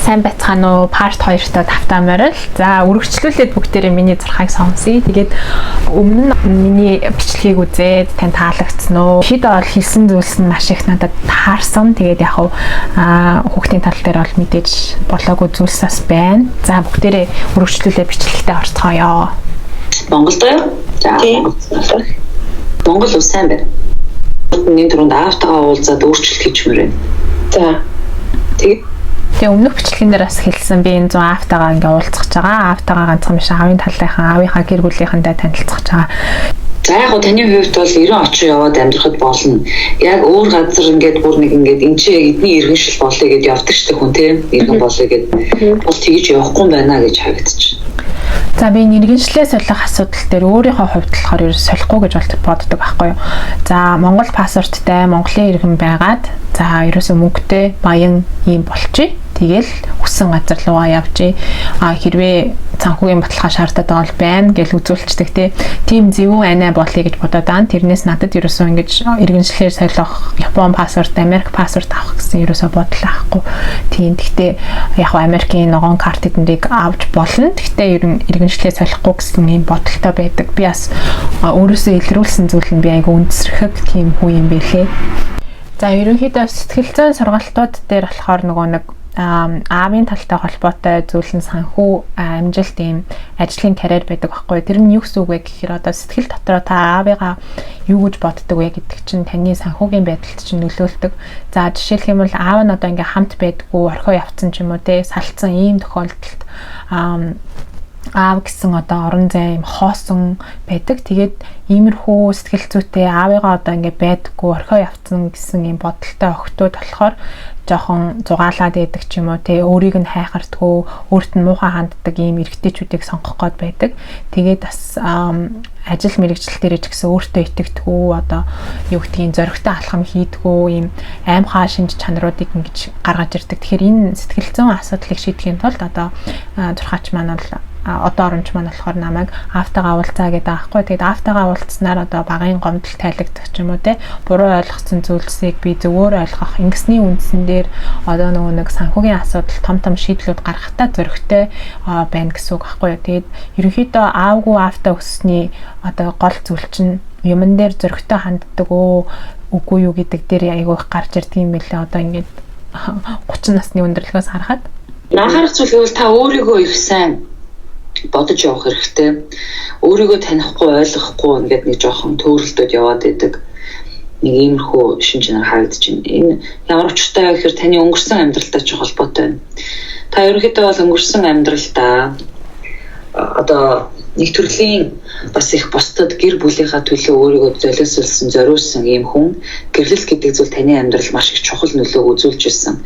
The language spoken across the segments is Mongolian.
Сайн байцгаана уу? Part 2-той тавтай морил. За, үргэлжлүүлээд бүгдээрээ миний зурхайг сонсъё. Тэгээд өмнө нь миний бичлэгийг үзээд тань таалагдсан уу? Хэд бол хэлсэн зүйлс нь маш их надад таарсан. Тэгээд яг хүүхдийн тал дээр бол мэдээж болоогүй зүйлс бас байна. За, бүгдээрээ үргэлжлүүлээ бичлэгтээ орцгоё. Монголд юу? За, Монгол улс сайн байна. Нэг түрүүнд аавтайгаа уулзаад өөрчлөлт хийчмээр байна. За. Тэгээ өмнөх бичлэгэн дээр бас хэлсэн, би энэ зун аавтайгаа ингээ уулзах гэж байгаа. Аавтайгаа ганцхан биш, аавын талынхан, аавынхаа гэр бүлийнхэнтэй танилцах гэж байгаа. За, яг гоо таны хувьд бол 90 очин яваад амьдрахад болно. Яг өөр газар ингээд бүр нэг ингээд энэ чи эдний иргэншил болъё гэд явдаг штэ хүн, тийм, иргэн болъё гэд бол тэгж явахгүй юм байна гэж харагдчих. За, би иргэншлээ солих асуудал дээр өөрийнхөө хувьд болохоор ерөөс солихгүй гэж боддог байхгүй юу. За, Монгол паспорттай Монголын иргэн байгаад, за, ерөөсөө мөнгөтэй баян ийм болчих. Тэгэл хүссэн газар руугаа явжээ. А хэрвээ санхүүгийн баталгаа шаардаад байгаа бол байна гэж үзүүлчихдэг, те. Тийм зөвүүн анаа болъё гэж бодоод аа. Тэрнээс надад ерөөсөө ингэж иргэншлээр солих, Япон паспорт, Америк паспорт авах гэсэн ерөөсөө бодол авахгүй. Тийм. Гэхдээ яг Америкийн ногоон карт эднэрийг авч болно. Гэхдээ ер нь иргэншлээ солихгүй гэсэн ийм бодолтой байдаг. Би бас өөрөөсөө илрүүлсэн зүйл нь би айгу үндэсрэхэг тийм хүн юм бэлээ. За, ерөнхийдөө сэтгэл зүйн сургалтууд дээр болохоор нөгөө нэг аавын талтай холбоотой зүйл нь санхүү, амжилт, ийм ажлын карьер байдаг байхгүй. Тэр нь юу гэсэн үг вэ гэхээр одоо сэтгэл дотроо та аавыгаа юу гэж боддог вэ гэдэг чинь таны санхүүгийн байдалд чинь нөлөөлдөг. За, жишээлх юм бол аав нь одоо ингээ хамт байдгүй, орхио явцсан ч юм уу, те, салцсан ийм тохиолдолд аав гэсэн одоо орон зай юм хоосон байдаг. Тэгээд иймэрхүү сэтгэл зүйтэй, аавыгаа одоо ингээ байдггүй, орхио явцсан гэсэн ийм бодолтой охтууд болохоор жоохон зугаалаад байдаг ч юм уу, те, өөрийг нь хайхардггүй, өөрт нь муухай ханддаг ийм эрэгтэйчүүдийг сонгох гээд байдаг. Тэгээд бас ажил мэргэжил дээр ч гэсэн өөртөө итгэдэггүй, одоо юу гэдгийг, зоригтой алхам хийдгүү ийм аймхаа шинж чанаруудыг ингэж гаргаж ирдэг. Тэгэхээр энэ сэтгэл зүйн асуудлыг шийдэхийн тулд одоо зурхаач маань бол, одоо оромч маань болохоор намайг аавтайгаа уулзаа гэдэг аахгүй. Тэгээд аавтайгаа уулзсанаар одоо багын гомдол тайлагдах ч юм уу, те, буруу ойлгосон зүйлсийг би зөвөөр ойлгох, ингэсний үндсэн дээр одоо нөгөө нэг санхүүгийн асуудал, том том шийдлүүд гаргахтаа зоригтой байна гэсэн үг аахгүй. Тэгээд ерөнхийдөө аавгүй, аавтаа өссөний одоо гол зүйл чинь юмн дээр зоригтой ханддаг өө үгүй юу гэдэг дээр айгүй их гарч ирдэг юм билээ, одоо ингээд 30 насны өндөрлөгөөс харахад. Анхаарах зүйл гэвэл та өөрийгөө их сайн бодож явах хэрэгтэй. Өөрийгөө танихгүй, ойлгохгүй ингээд нэг жоохон төөрөлдөд яваад идэг. Нэг иймэрхүү шин чанар харагдаж байна. Энэ ямар учиртай вэ гэхээр таны өнгөрсөн амьдралтай ч холбоотой байна. Та ерөнхийдөө бол өнгөрсөн амьдралдаа одоо нэг төрлийн бас их бусдад, гэр бүлийнхаа төлөө өөрийгөө золиослсон, зориулсан ийм хүн. Гэрлэл гэдэг зүйл таны амьдрал маш их чухал нөлөөг үзүүлж ирсэн.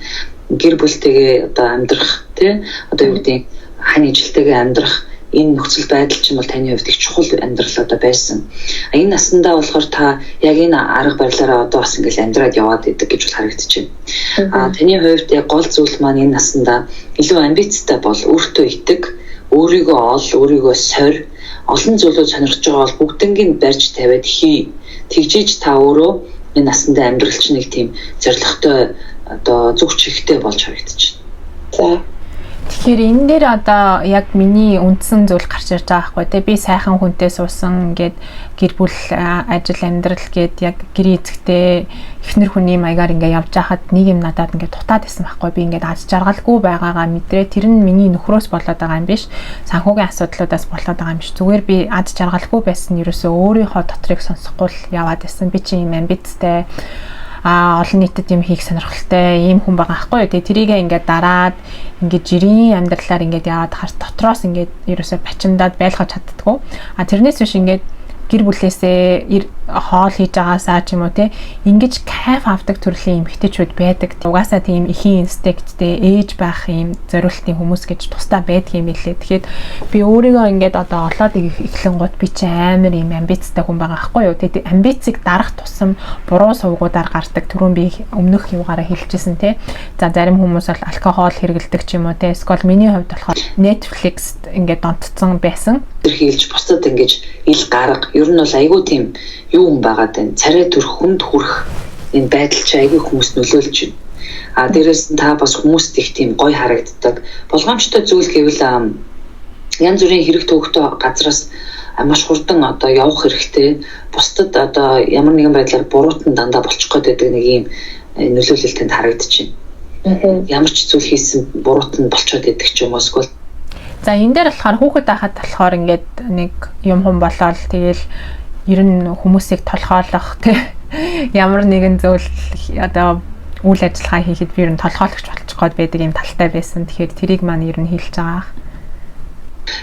Гэр бүлтэйгээ одоо амьдрах, тий, одоо юу гэдгийг, хань ижилтэйгээ амьдрах энэ нөхцөл байдал чинь бол таны хувьд их чухал амьдрал одоо байсан. Энэ насандаа болохоор та яг энэ арга барилаараа одоо бас ингээл амьдраад яваад идэг гэж бол харагдаж байна. А таны хувьд яг гол зүйл маань энэ насандаа илүү амбицтай бол, өөртөө итэг, өөрийгөө ол, өөрийгөө сорь, олон зүйлүүд сонирхож байгаа бол бүгднийг барьж тавиад хий. Тэгжиж та өөрөө энэ насандаа амьдрал чинь нэг тийм зоригтой, одоо зүг чигтэй болж харагдаж байна. За. Тэгэхээр энэ дээр одоо яг миний үндсэн зүйл гарч ирж байгаа байхгүй, те. Би сайхан хүнтэй суусан, ингээд гэр бүл, ажил, амьдрал гээд яг гэрээ эзэгтэй эхнэр хүний маягаар ингээд явж байхад нэг юм надад ингээд дутаад исэн байхгүй. Би ингээд аз жаргалгүй байгаагаа мэдрээ. Тэр нь миний нөхрөөс болоод байгаа юм биш, санхүүгийн асуудлуудаас болоод байгаа юм биш, зүгээр би аз жаргалгүй байсан нь ерөөсөө өөрийнхөө дотрыг сонсохгүй л яваад исэн. Би чи юм амбицтай, олон нийтэд юм хийх сонирхолтой ийм хүн байгаа байхгүй юу. Тэгээ тэрийгээ ингээд дараад, ингээд жирийн амьдралаар ингээд яваад хар дотроос ингээд ерөөсөө бачимдаад байлгаж чаддггүй. А тэрнээс биш ингээд гэр бүлээсээ хоол хийж байгаасаа ч юм уу, те, ингэж кайф авдаг төрлийн эмэгтэйчүүд байдаг. Угаасаа тийм эхийн инстинкттэй, ээж байх юм зориултын хүмүүс гэж тусдаа байдаг юм билээ. Тэгэхээр би өөрийгөө ингээд одоо олоод эхлэнгууд би чи амар юм амбицтай хүн байгаа байхгүй юу. Тэгээд амбицыг дарах тусам буруу сувгуудаар гардаг. Түрүүн би өмнөх юугаараа хэлжсэн, те. За, зарим хүмүүс бол алкогол хэрэглэдэг ч юм уу, те. Эсвэл миний хувьд болохоор Netflix ингээд донтцсон байсан. Илэрхийлж, бусдад ингэж ил гарга. Ер нь бол айгүй тийм юу юм байгаад байна. Царай төрөх, хүнд хүрэх энэ байдал чи айгүй хүмүүс нөлөөлж байна. А дээрээс нь та бас хүмүүст их тийм гоё харагддаг. Болгоомжтой зүйл гэвэл янз бүрийн хэрэг төвөгтэй газраас маш хурдан одоо явах хэрэгтэй. Бусдад одоо ямар нэгэн байдлаар буруутан дандаа болчих гээд байдаг нэг ийм нөлөөлөл танд харагдчихэв. Ямар ч зүйл хийсэн буруутан болчоод байдаг ч юм уу эсвэл. За, энэ дээр болохоор хүүхэд байхад болохоор ингээд нэг юм хум болоод, тэгэл ер нь хүмүүсийг толгойлох, тий, ямар нэгэн зүйл одоо үйл ажиллагаа хийхэд би ер нь толгойлогч болчих гээд байдаг юм талтай байсан. Тэгэхээр тэрийг маань ер нь хэлж байгаа.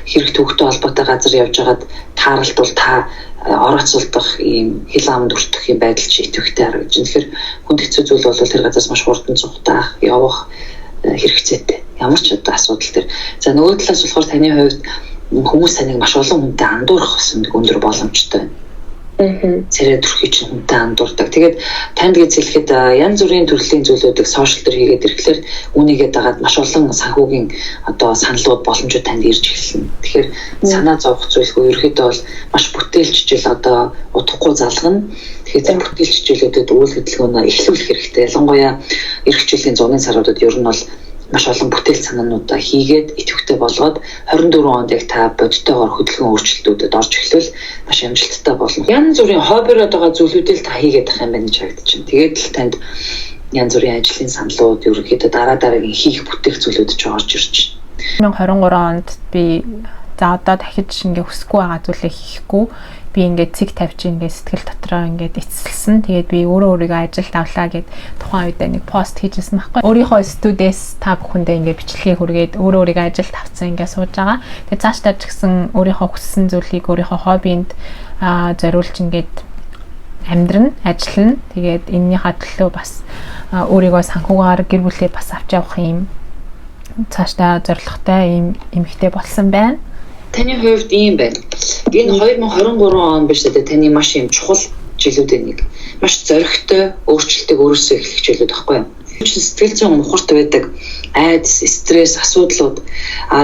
Хэрэг төвөгтэй холбоотой газар явж байгаад тааралт бол та орооцолдох ийм хил амд өртөх юм байдал чи идэвхтэй харагдаж байна. Тэгэхээр хүнд хэцүү зүйл бол тэр газраас маш хурдан зугатаах, явах хэрэгцээтэй. Ямар ч одоо асуудал дээр. За, нөгөө талаас болохоор таны хувьд хүмүүс таныг маш олон хүнтэй андуурах бас өндөр боломжтой байна. Царай төрхий чинь хүнтэй андуурдаг. Тэгээд танд гэж хэлэхэд янз бүрийн төрлийн зүйлүүдийг сошиал дээр хийгээд ирэхлээр үүнийгээ дагаад маш олон санхүүгийн одоо саналууд, боломжууд танд ирж эхэлнэ. Тэгэхээр санаа зовох зүйлгүй, ерөөхдөө бол маш бүтээлч жил одоо удахгүй залгана. Тэгэхээр тэр бүтээлч жилүүдэд үйл хөдөлгөөнөө эхлүүлэх хэрэгтэй. Ялангуяа эх жилийн зуны саруудад ер нь бол маш олон бүтээл санаануудаа хийгээд идэвхтэй болгоод 24 онд яг та бодитойгоор хөдөлгөөн өөрчлөлтүүдэд орж эхлвэл маш амжилттай болно. Янз бүрийн хоббироод байгаа зүйлүүдээ л та хийгээд байх юм байна гэж харагдаж байна. Тэгээд л танд янз бүрийн ажлын саналууд, ерөнхийдөө дараа дараагийн хийх бүтээх зүйлүүд ч орж ирж байна. 2023 онд би за одоо дахиж ингээ хүсэхгүй байгаа зүйлээ хийхгүй, би ингээд цэг тавьж, ингээд сэтгэл дотроо ингээд эцэслсэн. Тэгээд би өөрөө өөрийгөө ажилд авлаа гэд тухайн үедээ нэг пост хийжсэн байхгүй. Өөрийнхөө студиэс та бүхэндээ ингээд бичлэгийг хүргээд өөрөө өөрийгөө ажилд авцсан, ингээд сууж байгаа. Тэгээд цаашдаа ч гэсэн өөрийнхөө хүссэн зүйлийг өөрийнхөө хоббинд зориулж ингээд амьдрна, ажиллана. Тэгээд энэнийхээ төлөө бас өөрийгөө санхүүгаар, гэр бүлээ бас авч явах юм цаашдаа зорилготой ийм эмэгтэй болсон байна. Таны хувьд ийм байна. Энэ 2023 он биш үү? Таны маш юм чухал жилүүдийн нэг. Маш зоригтой өөрчлөлтийг өөрөөсөө эхлэх жилүүд байхгүй юу? Сэтгэл зүйн мухарт байдаг айдас, стресс, асуудлууд,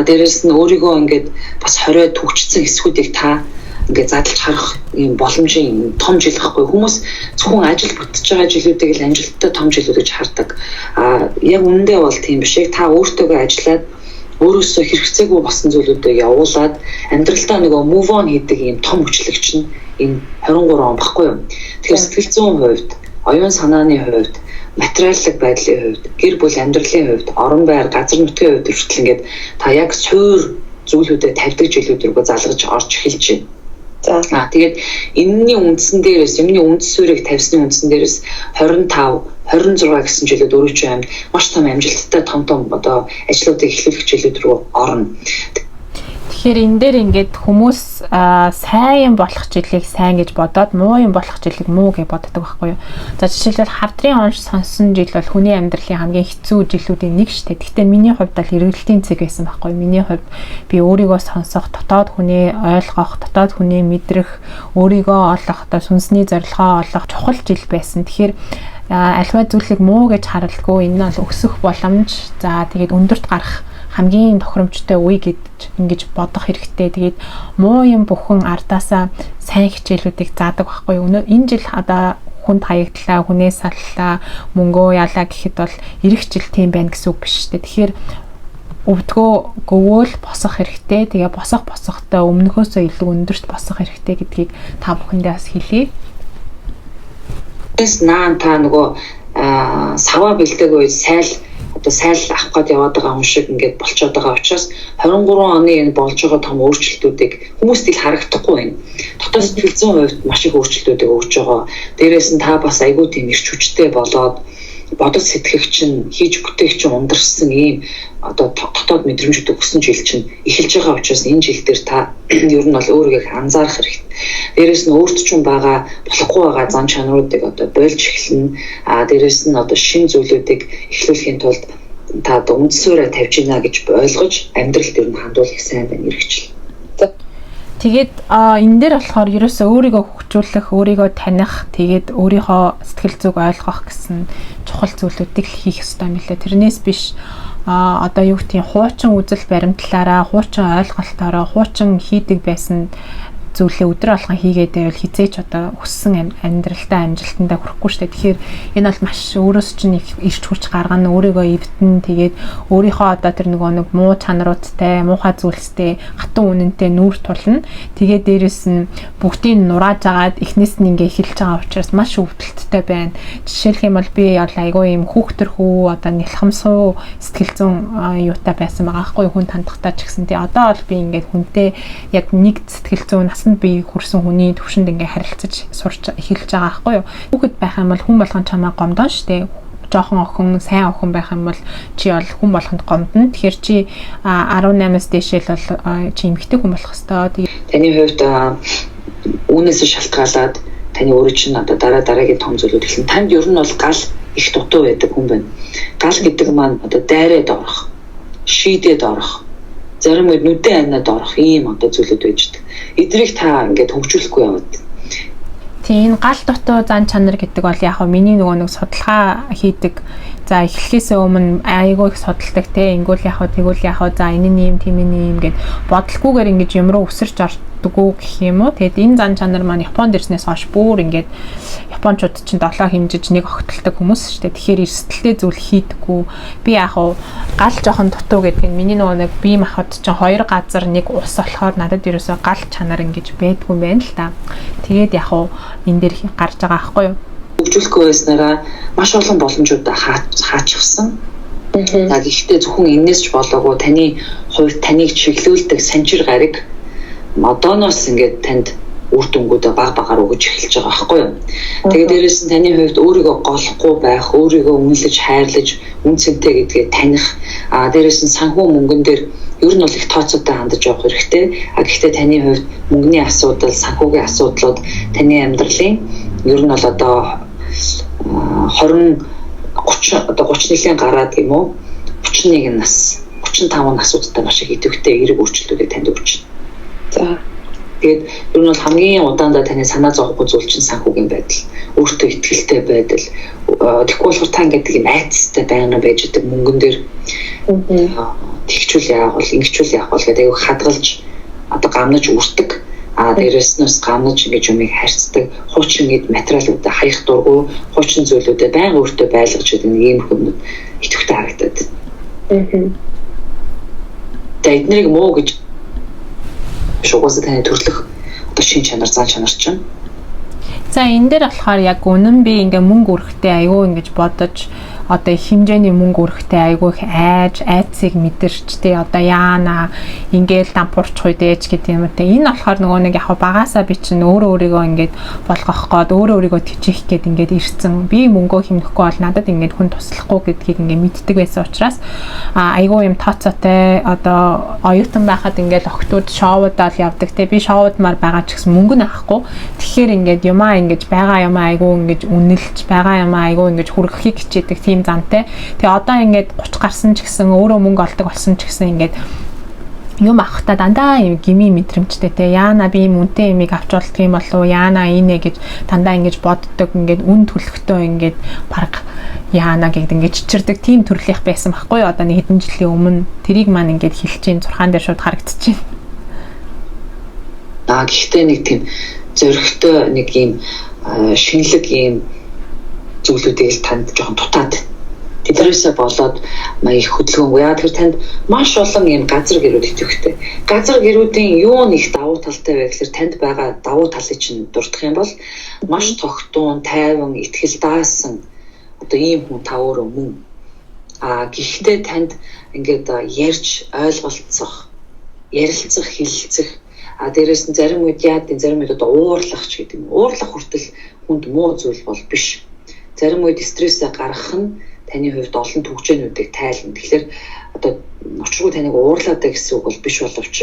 дээрэс нь өөрийгөө ингээд бас хориод түгчсэн хэсгүүдийг та ингээд задлж харах юм боломжийн том жил байхгүй. Хүмүүс зөвхөн ажил бүтэж байгаа жилүүдийг л амжилттай том жилүүд гэж хардаг. Яг үнэндээ бол тийм биш. Яг та өөртөөгөө ажиллаад, өөрөөсөө хэрэгцээгүй болсон зүйлүүдээ явуулаад амьдралдаа нөгөө move on хийдэг юм том хөчлөгч нь энэ 23 он баггүй юу. Тэгэхээр сэтгэл зүйн хувьд, оюун санааны хувьд, материаллык байдлын хувьд, гэр бүл амьдралын хувьд, орон байр, газар нутгийн хувьд хүртэл ингээд та яг суур зүйлүүдэд тавьдаг жилүүд рүү залгаж орж эхэлж байна. За, тэгээд энэний үндсэн дээрээс, юмны үндэс суурийг тавьсны үндсэн дээрээс 25, 26 гэсэн жилүүд өөрөө чинь амьд маш том амжилттай том том одоо ажлуудыг эхлүүлэх жилүүд рүү орно. Тэгэхээр энэ дээр ингээд хүмүүс сайн болох жилийг сайн гэж бодоод, муу юм болох жилийг муу гэж боддог байхгүй юу. За, жишээлбэл, хавдрын онш сонсон жил бол хүний амьдралын хамгийн хэцүү жилүүдийн нэг шүү дээ. Гэхдээ миний хувьд бол эргэлтийн цэг байсан байхгүй юу. Миний хувьд би өөрийгөө сонсох, дотоод хүнээ ойлгох, дотоод хүнээ мэдрэх, өөрийгөө олох, одоо сүнсний зорилгоо олох чухал жил байсан. Тэгэхээр альва зүйлийг муу гэж харалгүй, энэ нь бол өсөх боломж. За, тэгээд өндөрт гарах хамгийн тохиромжтой үе гэж ингэж бодох хэрэгтэй. Тэгээд муу юм бүхэн ардаасаа сайн хичээлүүдийг заадаг байхгүй юу. Энэ жил одоо хүнд хаягдлаа, хүнээс саллаа, мөнгөө ялаа гэхэд бол ирэх жил тийм байна гэсэн үг биш шүү дээ. Тэгэхээр өвдгөө гөвөөл босох хэрэгтэй. Тэгээ босох босохдоо өмнөхөөсөө илүү өндөрт босох хэрэгтэй гэдгийг та бүхэндээ бас хэлье. Наан та нөгөө саваа бэлдэг үед сайл одоо сайл авах гээд яваад байгаа хүн шиг ингээд болцоод байгаа учраас 23 оны энэ болж байгаа том өөрчлөлтүүдийг хүмүүст ил харагдахгүй байна. Дотоод сэтгэл зүйн хувьд маш их өөрчлөлтүүдийг өгч байгаа. Дээрээс нь та бас айгүй тийм эрч хүчтэй болоод, бодож сэтгэх чинь, хийж бүтээх чинь ундарсан ийм одоо дотоод мэдрэмжүүд өгсөн жил чинь эхэлж байгаа учраас энэ жил дээр та ер нь бол өөрийгөө анзаарах хэрэгтэй. Дээрээс нь өөрт чинь байгаа болохгүй байгаа зан чанаруудыг одоо болж эхэлнэ. Дээрээс нь одоо шинэ зүйлүүдийг эхлүүлэхийн тулд та одоо үндэс суурьаа тавьж гинэ гэж ойлгож амьдрал дээр нь хандуулах сайн байна эргэжил. Тэгээд энэ дээр болохоор ерөөсөө өөрийгөө хөгжүүлэх, өөрийгөө таних, тэгээд өөрийнхөө сэтгэл зүг ойлгох гэсэн чухал зүйлүүдийг л хийх ёстой юм билээ. Тэрнээс биш одоо юу гэдгийг хуучин үзэл баримтлалаараа, хуучин ойлголтоороо, хуучин хийдэг байсан зүйлээ өдөр болгон хийгээд байвал хизээч одоо хүссэн амьдралдаа амжилтандаа хүрэхгүй шүү дээ. Тэгэхээр энэ бол маш өөрөөс чинь их ирч хүч гаргана, өөрийгөө эвдэн, тэгээд өөрийнхөө одоо тэр нөгөө нэг муу чанаруудтай, муухай зүйлстэй, хатан үнэнтэй нүүр тулна. Тэгээд дээрэс нь бүгдийг нурааж агаад эхнээс нь ингээ эхэлж байгаа учраас маш өвдөлттэй байна. Жишээлх юм бол би бол айгүй юм хүүхдэрхүү, одоо нялхамсуу сэтгэл зүйн юутай байсан байгаа хгүй, хүн хандахтаа ч гэсэн. Тий, одоо бол би ингээд хүнтэй яг нэг сэтгэл зүйн насанд би хүрсэн хүний төвшөнд ингээ харилцаж сурч эхэлж байгаа байхгүй юу. Хүүхэд байх юм бол хүн болгон чамаа гомдон штэ. Жоохон охин, сайн охин байх юм бол чи бол хүн болгонд гомдно. Тэгэхээр чи 18-аас дээшэл бол чи эмэгтэй хүн болох ёстой. Таны хувьд үүнээс шалтгаалаад таны өөрөө чинь одоо дараа дараагийн том зүйлүүд эхэлнэ. Танд ер нь бол гал их дутуу байдаг хүн байна. Гал гэдэг маань одоо дайраад орох, шийдээд орох, зарим үед нүдэн амнаад орох ийм одоо зүйлүүд байж байгаа. Эдрийг та ингээд хөгжүүлэхгүй яваад. Тийм, энэ гал дутуу зан чанар гэдэг бол яг хөө миний нөгөө нэг судалгаа хийдэг. За, эхлэхээс өмнө айгүй их судалдаг те. Ингүүл яг хөө, тэгвэл яг хөө, за энэ нь ийм, тийм ийм гэд бодлохгүйгээр ингэж юм руу өсөрч ордоггүй гэх юм уу. Тэгэд энэ зан чанар маань Японд ирснээс хойш бүр ингээд, Япончууд чинь долоо хэмжиж нэг огтолдог хүмүүс шүү дээ. Тэгэхээр эрсдэлтэй зүйл хийдэггүй. Би яг хөө гал жоохон дутуу гэдэг нь миний нөгөө нэг бие махбод чинь хоёр газар нэг ус болохоор надад ерөөсөө гал чанар ингэж байдгүй юм байна л та. Тэгээд яг хөө энэ дээр гарч байгаа аахгүй юу? Хөгжүүлэхгүй байснараа маш олон боломжуудаа хаачихсан. За, гэхдээ зөвхөн энэс ч болоогүй, таны хувьд таныг чиглүүлдэг санчир гариг одооноос ингээд танд үр дүнгуудаа баг багаар өгөж эхэлж байгаа байхгүй юу. Тэгээд дээрэс нь таны хувьд өөрийгөө голохгүй байх, өөрийгөө үнэлж, хайрлаж, үн цэнтэй гэдгээ таних, а дээрэс нь санхүү мөнгөн дээр ер нь бол их тооцоотой хандаж явах хэрэгтэй. А гэхдээ таны хувьд мөнгөний асуудал, санхүүгийн асуудлууд таны амьдралын ер нь бол одоо 20 30 одоо 31 гараад юм уу, 31 нас, 35 насуудтай маш их идэвхтэй эерэг өөрчлөлтүүдийг танд өгч байна. За. Тэгээд ер нь бол хамгийн удаандаа таны санаа зовхгүй зүйл чинь санхүүгийн байдал, өөртөө итгэлтэй байдал. Тэгэхгүй болохоор та ингээд юм айцтай байнга байж байгаа мөнгөн дээр тэгчүүл яах бол, ингэчүүл яах бол гэдэг аюу хадгалж одоо гамнаж үрдэг. А дээрэс нь бас гамнаж ингэж юмыг харьцдаг, хуучин ингээд материалуудаа хаях дургу, хуучин зүйлүүдээ байнга өөртөө байлгаж гэдэг нэг ийм хүмүүс идэвхтэй харагдаад. За, эднэрийг муу гэж биш, угаасаа таны төрлөх одоо шин чанар, зан чанар чинь. За, энэ дээр болохоор яг үнэн би ингээ мөнгө өрөхтэй айгүй ингэж бодож, одоо их хэмжээний мөнгө өрөхтэй айгүй их айж, айцыг мэдэрч те, одоо яана ингээл дампуурчих үү дэж гэдэг юм те. Энэ болохоор нөгөө нэг яг багасаа би чинь өөрөө өөрийгөө ингээд болгох гээд, өөрөө өөрийгөө тэжээх гээд ингээд ирцэн. Би мөнгөө хэмнэхгүй бол надад ингээд хүн туслахгүй гэдгийг ингээд мэддэг байсан учраас айгүй юм тооцоотой. Одоо оюутан байхад ингээд охтууд шоудаад явдаг те. Би шоудмаар байгаа ч гэсэн мөнгө нь авахгүй. Тэгэхээр ингээд юмаа ингэж байгаа юмаа айгүй ингэж үнэлж, байгаа юмаа айгүй ингэж хүргэхийг хичээдэг тийм замтай. Тэгээ одоо ингээд 30 гарсан ч гэсэн, өөрөө мөнгө олдог болсон ч гэсэн ингээд юм авахтаа дандаа юм гими мэдрэмжтэй те. Яана би юм үнэтэй юмыг авч болдго юм болов уу, яана инэ гэж дандаа ингэж боддог, ингээд үн төлөхтөө ингээд баг яана гэд ингээд чичирдэг тийм төрлийнх байсан байхгүй юу, одоо нэг хэдэн жилийн өмнө. Тэрийг маань ингээд хэлж чинь зурхаан дээр шууд харагдчихэв. Аа, гэхдээ нэг тийм зөрөгтэй нэг юм шинэлэг юм зүйлүүдийг л танд жоохон дутаад тэднээсээ болоод их хөдөлгөөнгүй. Яа тэгэхээр танд маш олон юм газар гэрүүд идэвхтэй. Газар гэрүүдийн юу нэг давуу талтай вэ гэхээр танд байгаа давуу талыг чинь дурдах юм бол маш тогтун, тайван, итгэл даасан одоо ийм хүн та өөрөө мөн. А гэхдээ танд ингээд ярьж ойлголцох, ярилцах, хэлэлцэх, а дээрэс нь зарим үед яад, зарим үед одоо уурлах ч гэдэг юм. Уурлах хүртэл хүнд муу зүйл бол биш. Зарим үед стрессээ гаргах нь таны хувьд олон түгжээнүүдийг тайлна. Тэгэхээр одоо учиргүй таныг уурлаад байх гэсэн үг бол биш боловч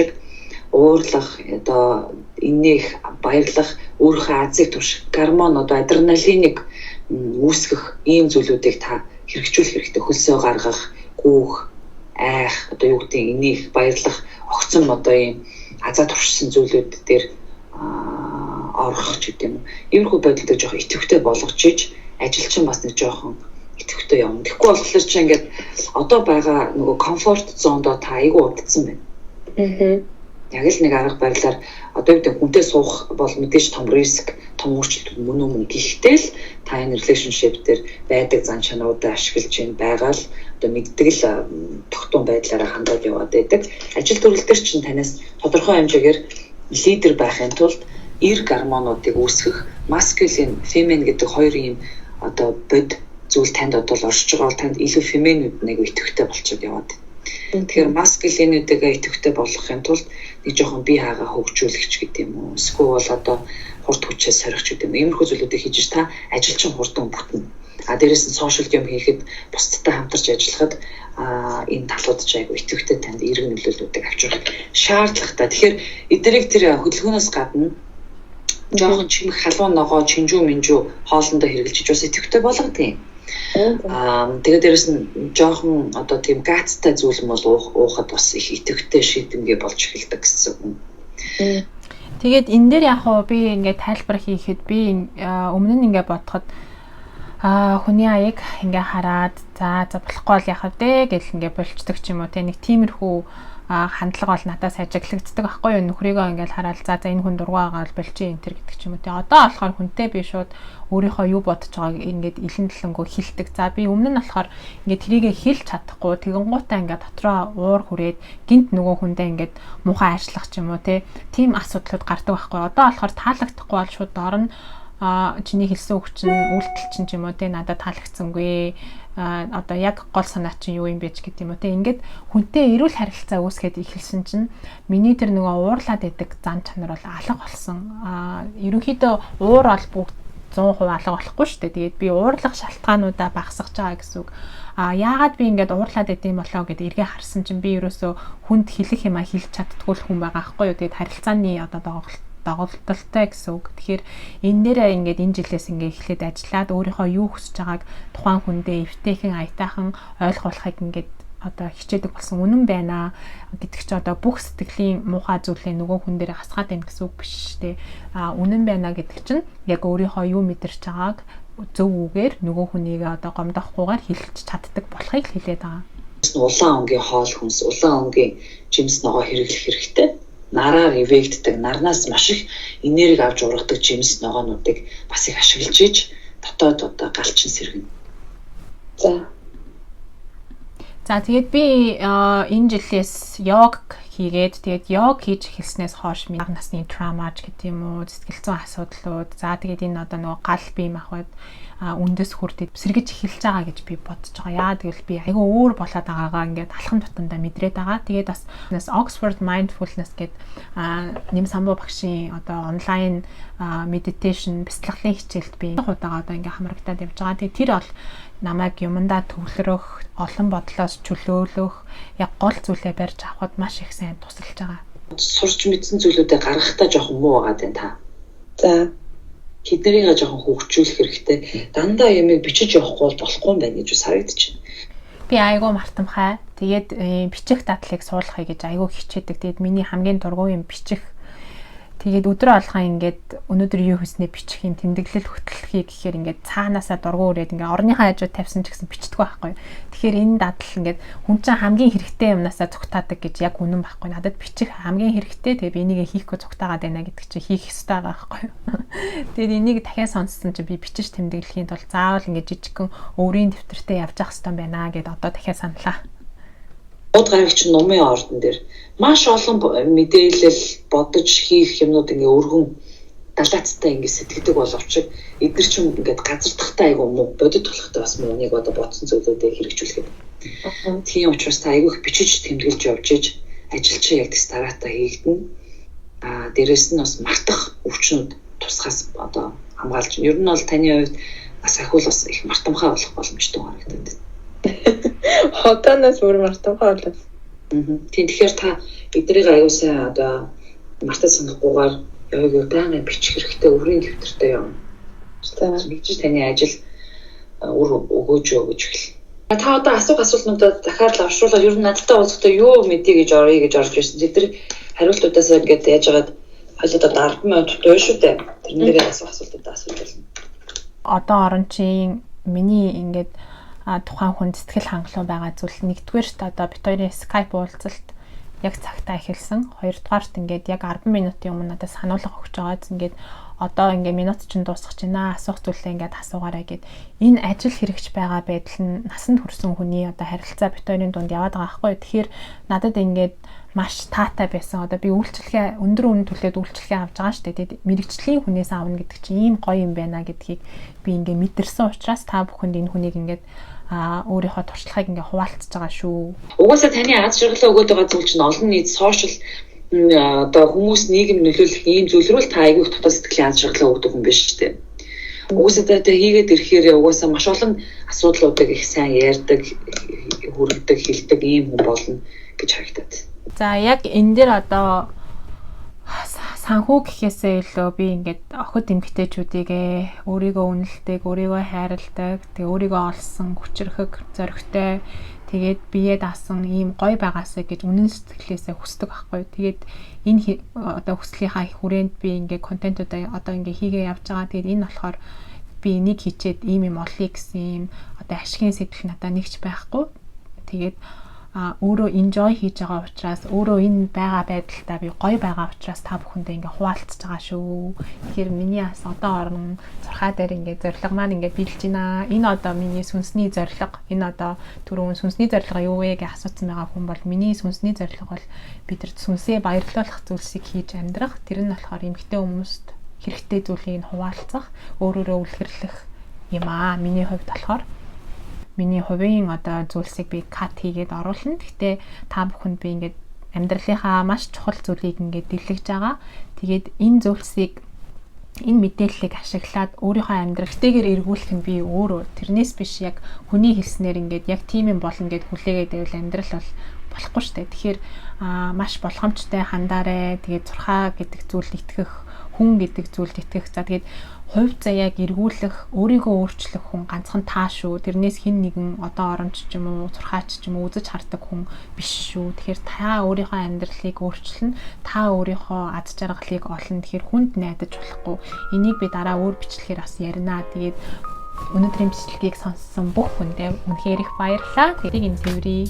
уурлах, одоо инээх, баярлах, өөрийнхөө азыг турших, гормон одоо адреналиныг үүсгэх ийм зүйлүүдийг та хэрэгжүүлэх хэрэгтэй. Хөлсөө гаргах, гүүх, айх, одоо юу гэдэг инээх, баярлах, огцом одоо ийм азаа туршсан зүйлүүд дээр орох ч гэдэг юм уу. Иймэрхүү байдлыг жоох идэвхтэй болгож иж ажил чинь бас нэг жоохон идэвхтэй явна. Тэгэхгүй болохоор чи ингээд одоо байгаа нөгөө comfort zone-доо та айгүй удацсан байна. Яг л нэг арга барилаар одоо юу гэдэг хүнтэй суух бол мэдээж том риск, том өөрчлөлт мөн үү мөн. Гэхдээ л та энэ relationship дээр байдаг зан чанаруудаа ашиглаж байна байгаа л одоо мэддэг л тогтун байдлаараа хандаад яваад байдаг. Ажил төрөл дээр чинь танаас тодорхой хэмжээгээр лидер байхын тулд эрг гормонуудыг үүсгэх masculine, feminine гэдэг хоёр ийм одоо бод зүйл танд одоо л оршиж байгаа бол танд илүү feminine-үүд нэг идэвхтэй болчиход яваад. Тэгэхээр masculine-үүдээ идэвхтэй болгохын тулд нэг жоохон бие хаагаа хөгжүүлэх ч гэдэг юм уу. Эсвэл одоо хурд хүчээ сорих ч гэдэг юм. Иймэрхүү зүйлүүдийг хийж та ажил чинь хурдан бүтнэ. А дээрэс нь social юм хийхэд бусдтай хамтарч ажиллахад энэ талууд ч айгу идэвхтэй танд эерэг нөлөөллүүдийг авчрах шаардлагатай. Тэгэхээр эдгээрийг тэр хөдөлгөөнөөс гадна жоохон чимэх халуун ногоо, чинжүү минжүү хоолндоо хэрэглэж бас идэвхтэй болгодог юм. Тэгээд дээрэс нь жоохон одоо тийм газтай зүйл юм бол уухад бас их идэвхтэй шийдэмгий болж эхэлдэг гэсэн үг. Тэгээд энэ дээр яг хуу би ингээд тайлбар хийхэд би өмнө нь ингээд бодоход хүний аяг ингээ хараад за за болохгүй бол яхав дээ гэл ингээ болчдөг ч юм уу те, нэг тиймэрхүү хандлага бол надаас ажиглагддаг байхгүй юу. Нөхрийгөө ингээл хараад за за энэ хүн дургүй байгаа бол болчих энэ төр гэдэг ч юм уу те. Одоо болохоор хүнтэй би шууд өөрийнхөө юу бодож байгааг ингээд илэн дэлэнгөө хэлдэг. За би өмнө нь болохоор ингээд тэрийгэ хэлж чадахгүй тэгэнгуутаа ингээд дотроо уур хүрээд гинт нөгөө хүндээ ингээд муухай аашлах ч юм уу те, тийм асуудлууд гардаг байхгүй. Одоо болохоор таалагдахгүй бол шууд доор нь чиний хэлсэн үг чинь, үйлдэл чинь ч юм уу те, надад таалагдсангүй, одоо яг гол санаа чинь юу юм бэ ч гэдэг юм уу те. Ингээд хүнтэй эрүүл харилцаа үүсгээд эхэлсэн чинь миний тэр нөгөө уурлаад байдаг зан чанар бол алга болсон. Ерөнхийдөө уур бол бүгд 100% алга болохгүй шүү дээ. Тэгээд би уурлах шалтгаануудаа багасгаж байгаа гэсэн үг. Яагаад би ингээд уурлаад идэм болоо гэдээ эргээ харсан чинь би ерөөсөө хүнд хэлэх юм а хэлж чаддгүй хүн байгаа байхгүй юу. Тэгээд харилцааны одоо доголдолтой гэсэн үг. Тэгэхээр энэ дээрээ ингээд энэ жилээс ингээд эхлээд ажиллаад өөрийнхөө юу хүсэж байгааг тухайн хүндээ эвтэйхэн аятайхан ойлгуулахыг ингээд одоо хичээдэг болсон. Үнэн байна гэдэг чи одоо бүх сэтгэлийн муухай зүйлээ нөгөө хүн дээр хасгаад байна гэсэн үг биш шүү дээ. Үнэн байна гэдэг чинь яг өөрийнхөө юу мэдэрч байгааг зөв үгээр нөгөө хүнийг одоо гомдоохгүйгээр хэлж чаддаг болохыг л хэлээд байгаа. Улаан өнгийн хоол хүнс, улаан өнгийн жимс ногоо хэрэглэх хэрэгтэй. Нараар эвэгддэг, нарнаас маш их энерги авч ургадаг жимс ногоонуудыг бас их ашиглаж иж дотоод одоо галчин сэргэнэ. За. За тэгээд би энэ жилээс йог хийгээд, тэгээд йог хийж эхэлснээс хойш миний насны травмач гэдэг юм уу, сэтгэл зүйн асуудлууд, за тэгээд энэ одоо нөгөө гал бие махбод үндэс хүрдээд сэргэж эхэлж байгаа гэж би бодож байгаа. Яа тэгвэл би айгүй өөр болоод байгаагаа ингээд алхам тутамдаа мэдрээд байгаа. Тэгээд бас Oxford Mindfulness гээд Нэм самбуу багшийн одоо онлайн meditation бяцлаглалын хичээлд би удаага одоо ингээд хамрагдаад явж байгаа. Тэгээд тэр бол намайг юмдаа төвлөрөх, олон бодлоос чөлөөлөх, яг гол зүйлээ барьж авахад маш их сайн тусалж байгаа. Сурч мэдсэн зүйлүүдээ гаргахтаа жоохон муу байгаа даа та. За тэднэрийг жоохон хөгжүүлэх хэрэгтэй. Дандаа юмыг бичиж явахгүй бол болохгүй юм байна гэж бас харагдчихэв. Би айгүй мартамхай. Тэгээд бичих дадлыг суулгахыг гэж айгүй хичээдэг. Тэгээд миний хамгийн дургүй юм бичих. Тэгээд өдрөө болгон ингээд өнөөдөр юу хийснээ бичих юм тэмдэглэл хөтлөхийг гэхээр ингээд цаанаасаа дургу өрөөд ингээд орныхаа хажууд тавьсан ч гэсэн бичдэг байхгүй. Тэгэхээр энэ дадал ингээд хүн чинь хамгийн хэрэгтэй юмнасаа цугтаадаг гэж яг үнэн байхгүй. Надад бичих хамгийн хэрэгтэй. Тэгээд би энийг хийхгүй цугтаагаад байна гэдэг чинь хийх ёстой байгаа байхгүй. Тэгээд энийг дахиад сонссон чинь би бичиж тэмдэглэхийн тулд заавал ингээд жижигхэн өөрийн дэвтэртэй явж явах ёстой байна гэд одоо дахиад саналаа. Бод гарагч нумын ордон дээр маш олон мэдээлэл бодож хийх юмнууд ингээ өргөн далаацтай ингээ сэтгэдэг боловч эдгэр чинь ингээд газардахтай айгу муу, бодит болохтой бас муу нэг одоо бодсон зүйлүүдээ хэрэгжүүлэхэд. Тийм учраас та айгу их бичиж тэмдэглэж явж иж ажил чи яг тэс дараатай хийгдэнэ. Дээрэс нь бас мартах өвчнүүд тусгаас одоо хамгаалж. Ер нь бол таны хувьд бас ахиул бас их мартамхай болох боломжтой харагдаад байна. Хотоноос бүр мартамхай болов. Тийм, тэгэхээр та эднийг аюу сайн одоо мартаж санахгүйгээр явыг байнгын бичих хэрэгтэй, өрийн дэвтэртэй явна. Нэгж таны ажил үр өгөөж өө гэж хэл. Та одоо асуух асуултнуудаа дахиад л авшруулаад ер нь надтай уулзахдаа юу мэдээ гэж орё гэж орж ирсэн. Тэд нар хариултуудаас ингээд яаж хагаад хоёулаа 10 минут дуу шүү дээ. Тэрэн дээр асуух асуултуудаа асууж болно. Одоо орончийн миний ингээд тухайн хүн сэтгэл хангалуун байгаа зүйл нэгдүгээрт одоо бит хоёрын Skype уулзалт Яг цагтаа эхэлсэн. Хоёрдугаарт ингээд яг 10 минутын өмнө надад сануулга өгч байгаа. Ингээд одоо ингээ минут чинь дуусгах чинь аа, асуух зүйлээ ингээд асуугаарай гэд. Энэ ажил хэрэгч байгаа байдал нь насанд хүрсэн хүний одоо харилцаа бит хоёрын дунд яваад байгаа байхгүй. Тэгэхээр надад ингээд маш таатай байсан. Одоо би үйлчилгээ, өндөр үнэ төлөөд үйлчилгээ авч байгаа шүү дээ. Тэгээд мэргэжлийн хүнээс авна гэдэг чинь ийм гоё юм байна гэдгийг би ингээ мэдэрсэн учраас та бүхэнд энэ хүнийг ингээд өөрийнхөө туршлагыг ингээ хуваалцаж байгаа шүү. Угаасаа таны аз жаргалаа өгөөд байгаа зүйл чинь олон нийт, social, одоо хүмүүс, нийгэм нөлөөлөх ийм зүйл рүү л та айгүй дотоод сэтгэлийн аз жаргалаа өгдөг хүн биш үү? Угаасаа та хийгээд ирэхээр угаасаа маш олон асуудлуудыг их сайн ярьдаг, хүргэдэг, хэлдэг ийм хүн болно гэж харагдаад. За, яг энэ дээр одоо санхүү гэхээсээ илүү би ингээд охид эмэгтэйчүүдийг өөрийгөө үнэлдэг, өөрийгөө хайрладаг, тэгээ өөрийгөө олсон, хүчирхэг, зоригтой, тэгээд бие даасан ийм гоё байгаасай гэж үнэн сэтгэлээсээ хүсдэг байхгүй. Тэгээд энэ одоо хүслийнхаа хүрээнд би ингээд контентуудаа одоо ингээд хийгээ явж байгаа. Тэгээд энэ болохоор би энийг хийчээд ийм юм олъё гэсэн ийм одоо ашигын сэтэл надад нэгч байхгүй. Тэгээд өөрөө enjoy хийж байгаа учраас, өөрөө энэ байгаа байдалтай би гоё байгаа учраас та бүхэндээ ингээ хуваалцаж байгаа шүү. Тэгэхээр миний бас одоо орон зурхаа дээр ингээ зорилго маань ингээ биелж байна. Энэ одоо миний сүнсний зорилго. Энэ одоо түрүүн сүнсний зорилго юу вэ гэж асуусан байгаа хүн бол миний сүнсний зорилго бол бид нар сүнсээ баярлуулах зүйлсийг хийж амьдрах. Тэр нь болохоор эмэгтэй хүмүүст хэрэгтэй зүйлийг хуваалцах, өөрөөрөө үлгэрлэх юм аа. Миний хувьд болохоор миний хувийн одоо зүйлсийг би cut хийгээд оруулна. Гэхдээ та бүхэнд би ингээд амьдралынхаа маш чухал зүйлийг ингээд дэлгэж байгаа. Тэгээд энэ зүйлсийг, энэ мэдээллийг ашиглаад өөрийнхөө амьдралтэйгээр эргүүлэх нь би өөрөө, тэрнээс биш яг хүний хэлснээр ингээд яг тийм юм болно гэд хүлээгээд байвал амьдрал бол болохгүй шүү дээ. Тэгэхээр маш болгоомжтой хандаарай. Тэгээд зурхаа гэдэг зүйлд итгэх, хүн гэдэг зүйлд итгэх. За, тэгээд хувь заяаг эргүүлэх, өөрийгөө өөрчлөх хүн ганцхан та шүү. Тэрнээс хэн нэгэн одоо оромч ч юм уу, зурхаач ч юм уу, үзэж хардаг хүн биш шүү. Тэгэхээр та өөрийнхөө амьдралыг өөрчилнө. Та өөрийнхөө аз жаргалыг олно. Тэгэхээр хүнд найдаж болохгүй. Энийг би дараа өөр бичлэгээр бас ярина. Тэгээд өнөөдрийн бичлэгийг сонссон бүх хүндээ үнэхээр их баярлалаа. Тэгээд энэ тээврийн